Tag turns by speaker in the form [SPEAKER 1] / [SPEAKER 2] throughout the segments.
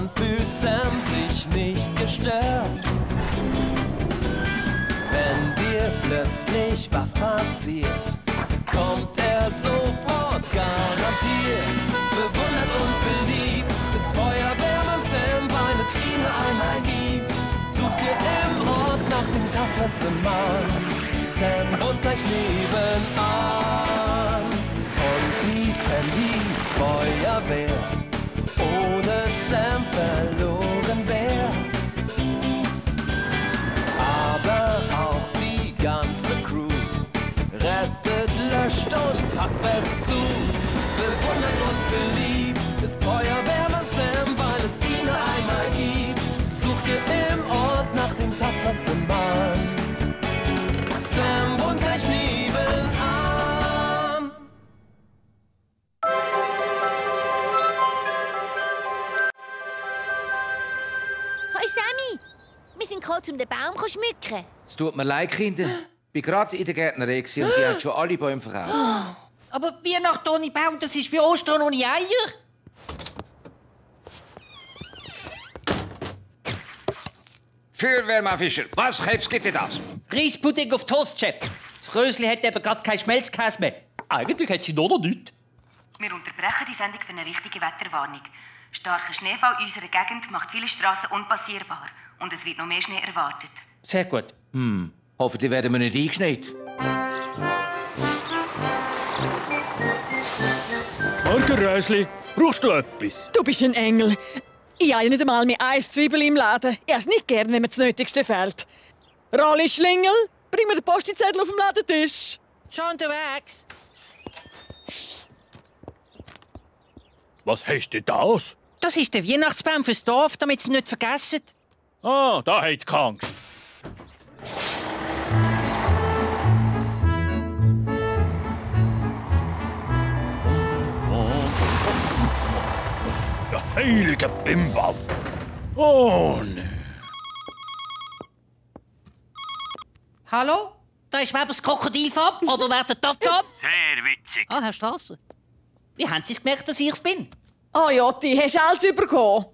[SPEAKER 1] dann fühlt Sam sich nicht gestört. Wenn dir plötzlich was passiert, kommt er sofort garantiert. Bewundert und beliebt ist Feuerwehrmann Sam, weil es ihn einmal gibt. Sucht ihr im Ort nach dem tapfersten Mann, Sam und gleich nebenan. Und die Handys Feuerwehr ohne Sam verloren wär. Aber auch die ganze Crew rettet, löscht und packt fest zu. Bewundert und beliebt ist Feuerwehrmann Sam, weil es ihn einmal gibt. Sucht ihr im Ort nach dem tapfersten Mann, Sam wohnt gleich nebenan.
[SPEAKER 2] Hoi Sammy, wir sind gerade um den Baum schmücken.
[SPEAKER 3] Es tut mir leid, Kinder. Ich war gerade in der Gärtnerei und die haben schon alle Bäume verkauft.
[SPEAKER 4] Aber Weihnachten ohne Baum, das ist wie Ostern ohne Eier.
[SPEAKER 3] Feuerwehrmann Fischer, was gibt dir das?
[SPEAKER 4] Reispudding auf Toast, Chef. Das Rösli hat eben gerade keinen Schmelzkäse mehr. Eigentlich hat sie noch nichts.
[SPEAKER 5] Wir unterbrechen die Sendung für eine wichtige Wetterwarnung. Starker Schneefall in unserer Gegend macht viele Straßen unpassierbar. Und es wird noch mehr Schnee erwartet.
[SPEAKER 4] Sehr gut.
[SPEAKER 3] Hoffentlich werden wir nicht eingeschneit.
[SPEAKER 6] Morgen, Rösli. Brauchst du etwas?
[SPEAKER 7] Du bist ein Engel. Ich habe nicht einmal mehr eine Zwiebel im Laden. Ich es nicht gern, wenn mir das Nötigste fehlt. Rolli Schlingel, bring mir den Postizettel auf dem Ladentisch.
[SPEAKER 4] Schon unterwegs.
[SPEAKER 6] Was hast du das?
[SPEAKER 4] Das ist der Weihnachtsbaum fürs Dorf, damit sie ihn nicht vergessen.
[SPEAKER 6] Ah, da hat keine Angst. Der heilige Bimbam. Oh, ne.
[SPEAKER 4] Hallo? Da ist Webers Krokodilfarb, aber wer der Tarzan?
[SPEAKER 8] Sehr witzig.
[SPEAKER 4] Ah, Herr Strasser. Wie haben Sie es gemerkt, dass ich es bin?
[SPEAKER 7] Oh Jotti, hast du alles bekommen?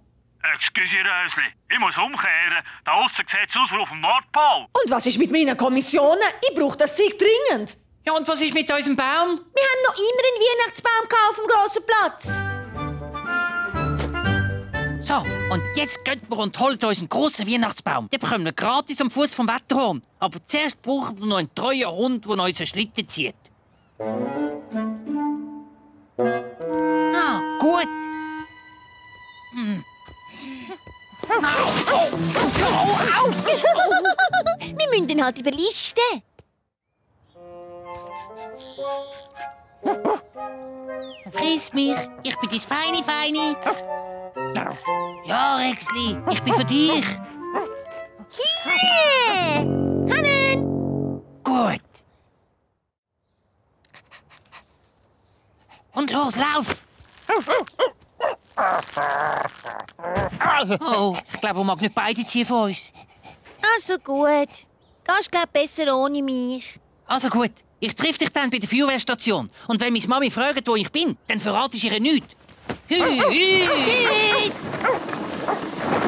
[SPEAKER 8] Excuse, Rösli. Ich muss umkehren. Da aussen sieht es aus wie auf dem Nordpol.
[SPEAKER 7] Und was ist mit meinen Kommissionen? Ich brauche das Zeug dringend.
[SPEAKER 4] Ja, und was ist mit unserem Baum?
[SPEAKER 2] Wir haben noch immer einen Weihnachtsbaum auf dem grossen Platz.
[SPEAKER 4] So, und jetzt gehen wir und holen uns einen grossen Weihnachtsbaum. Den bekommen wir gratis am Fuß vom Wetterhorn. Aber zuerst brauchen wir noch einen treuen Hund, der unseren Schlitten zieht. Ah, gut.
[SPEAKER 2] Wir müssen ihn halt überlisten.
[SPEAKER 4] Friss mich, ich bin dein Feini. Ja, Rexli, ich bin für dich.
[SPEAKER 2] Hier! Hannen!
[SPEAKER 4] Gut. Und los, lauf! Oh, ich glaube, er mag nicht beide ziehen von uns.
[SPEAKER 2] Also gut. Das ist, glaub besser ohne mich.
[SPEAKER 4] Also gut, ich treffe dich dann bei der Feuerwehrstation. Und wenn meine Mami fragt, wo ich bin, dann verrate ich ihr nichts.
[SPEAKER 2] Tschüss!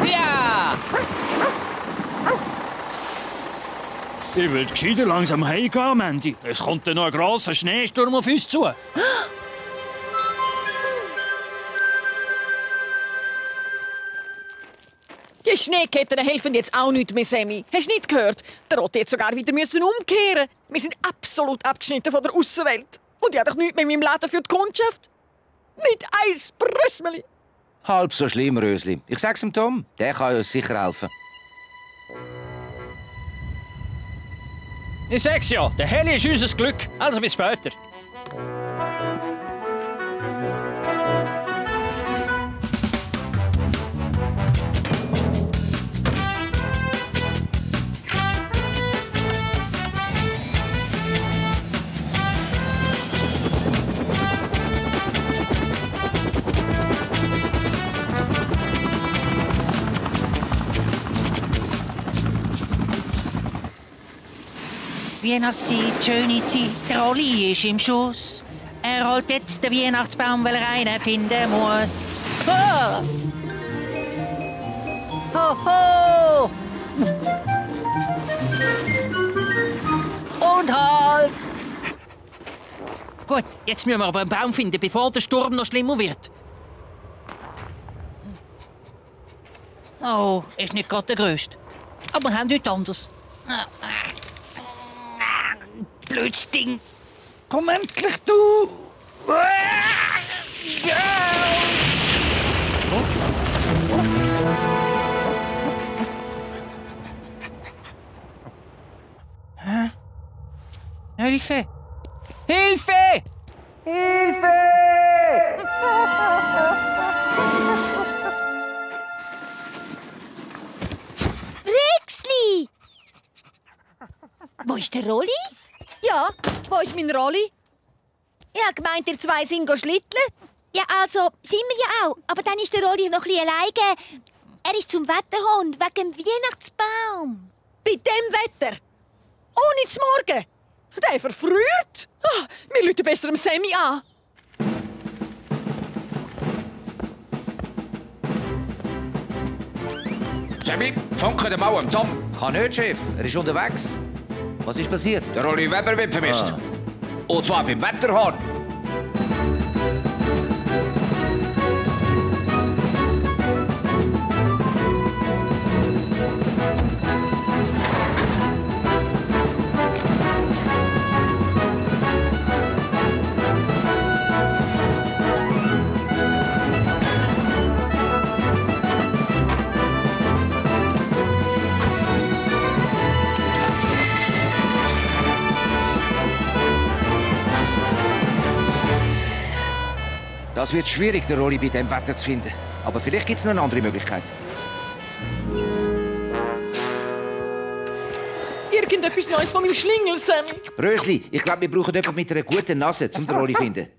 [SPEAKER 4] Ja!
[SPEAKER 6] Ich will gescheiter langsam heimgehen, Mandy. Es kommt dann noch ein grosser Schneesturm auf uns zu.
[SPEAKER 7] Die Schneeketten helfen jetzt auch nicht mehr, Sammy. Hast du nicht gehört? Der Rotti hat sogar wieder umkehren. Wir sind absolut abgeschnitten von der Aussenwelt. Und ich habe doch nichts mehr in meinem Laden für die Kundschaft. Nicht eins Brösmeli.
[SPEAKER 3] Halb so schlimm, Rösli. Ich sag's dem Tom, der kann uns sicher helfen.
[SPEAKER 6] Ich sag's ja, der Heli ist unser Glück. Also bis später.
[SPEAKER 4] Weihnachtszeit, schöne Zeit, der Rolli ist im Schuss. Er holt jetzt den Weihnachtsbaum, weil er einen finden muss. Oh! Hoho! Und halt! Gut, jetzt müssen wir aber einen Baum finden, bevor der Sturm noch schlimmer wird. Oh, ist nicht gerade der grösste. Aber wir haben nichts anderes. Blödes Ding! Komm endlich, du! Hilfe! Hilfe! Hilfe!
[SPEAKER 2] Rexli! Wo ist der Rolli?
[SPEAKER 7] Ja, wo ist mein Rolli?
[SPEAKER 2] Ich habe gemeint, ihr zwei sind schlitteln. Ja, also, sind wir ja auch. Aber dann ist der Rolli noch ein bisschen alleine. Er ist zum Wetterhund, wegen dem Weihnachtsbaum.
[SPEAKER 7] Bei dem Wetter? Ohne zu morgen? Der verfriert? Ah, wir rufen besser dem Sammy an.
[SPEAKER 3] Sammy, funke den mal am Tom. Kann nicht, Chef. Er ist unterwegs. Was ist passiert? Der Rolli Weber wird vermisst. Und zwar beim Wetterhahn. Das wird schwierig, den Rolli bei diesem Wetter zu finden. Aber vielleicht gibt es noch eine andere Möglichkeit.
[SPEAKER 7] Irgendetwas Neues von meinem Schlingel, Sammy.
[SPEAKER 3] Rösli, ich glaube, wir brauchen jemanden mit einer guten Nase, um den Rolli zu finden.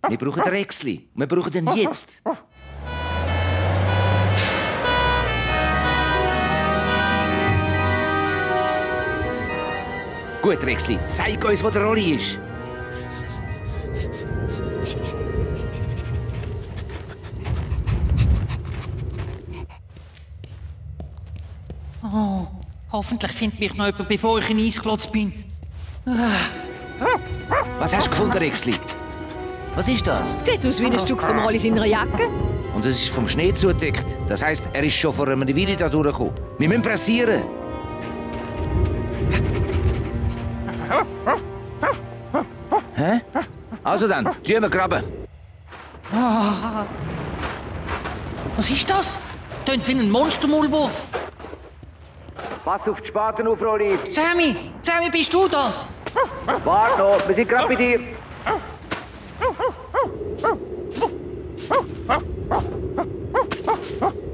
[SPEAKER 3] Wir brauchen den Rexli. Und wir brauchen den jetzt. Gut, Rexli, zeig uns, wo der Rolli ist.
[SPEAKER 4] Oh, hoffentlich findet mich noch jemand, bevor ich ein Eisklotz bin.
[SPEAKER 3] Was hast du gefunden, Rexli? Was ist das?
[SPEAKER 7] Es sieht aus wie ein Stück vom Rolli seiner Jacke.
[SPEAKER 3] Und es ist vom Schnee zugedeckt. Das heisst, er ist schon vor einer Weile da durchgekommen. Wir müssen pressieren. Hä? Also dann, tun wir graben.
[SPEAKER 4] Was ist das? Tönt wie ein Monstermaulwurf.
[SPEAKER 3] Pass auf die Spaten auf, Rolli.
[SPEAKER 4] Sammy, Sammy, bist du das?
[SPEAKER 3] Warte noch, wir sind gerade bei dir.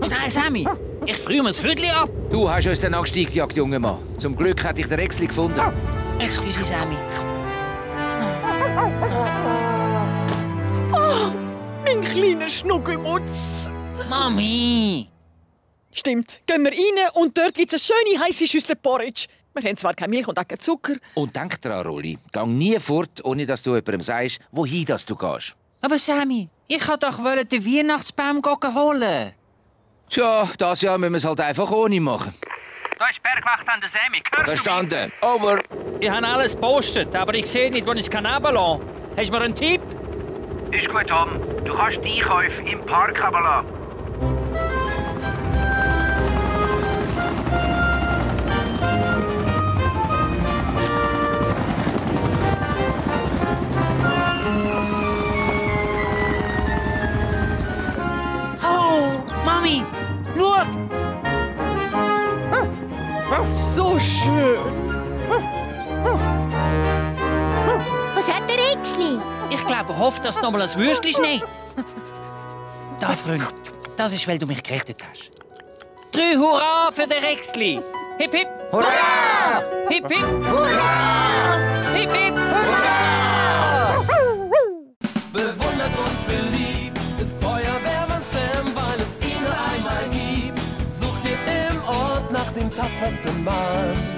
[SPEAKER 4] Schnell, Sammy. Ich friere mir das Viertel ab.
[SPEAKER 3] Du hast uns den Anstieg gejagt, junger Mann. Zum Glück hat ich den Rexli gefunden.
[SPEAKER 4] Excuse, Sammy.
[SPEAKER 7] Oh, mein kleiner Schnuckelmutz.
[SPEAKER 4] Mami.
[SPEAKER 7] Stimmt. Gehen wir rein und dort gibt es eine schöne heiße Schüssel Porridge. Wir haben zwar keine Milch und auch keinen Zucker.
[SPEAKER 3] Und denk dran, Rolli, geh nie fort, ohne dass du jemandem sagst, wohin du gehst.
[SPEAKER 4] Aber Sammy, ich wollte doch den Weihnachtsbaum holen.
[SPEAKER 3] Tja, das Jahr müssen wir es halt einfach ohne machen.
[SPEAKER 8] Da ist Bergwacht an der Sammy. Hörst
[SPEAKER 3] Verstanden. Over.
[SPEAKER 6] Ich habe alles gepostet, aber ich sehe nicht, wo ich es runterlassen kann. Hast du mir einen Tipp?
[SPEAKER 8] Ist gut, Tom. Du kannst die Einkäufe im Park lassen.
[SPEAKER 4] Oh, Mami, schau!
[SPEAKER 7] So schön.
[SPEAKER 2] Was hat der Rexli?
[SPEAKER 4] Ich glaube, er hofft, dass noch mal ein Würstchen schneit. Da, Freund, das ist, weil du mich gerettet hast. 3 Hurra für den Rexli! Hip, hip!
[SPEAKER 3] Hurra!
[SPEAKER 4] Hip, hip! Hurra! Hip, hip! Hurra!
[SPEAKER 1] Bewundert und beliebt ist Feuerwehrmann Sam, weil es ihn nur einmal gibt. Sucht ihr im Ort nach dem tapfersten Mann.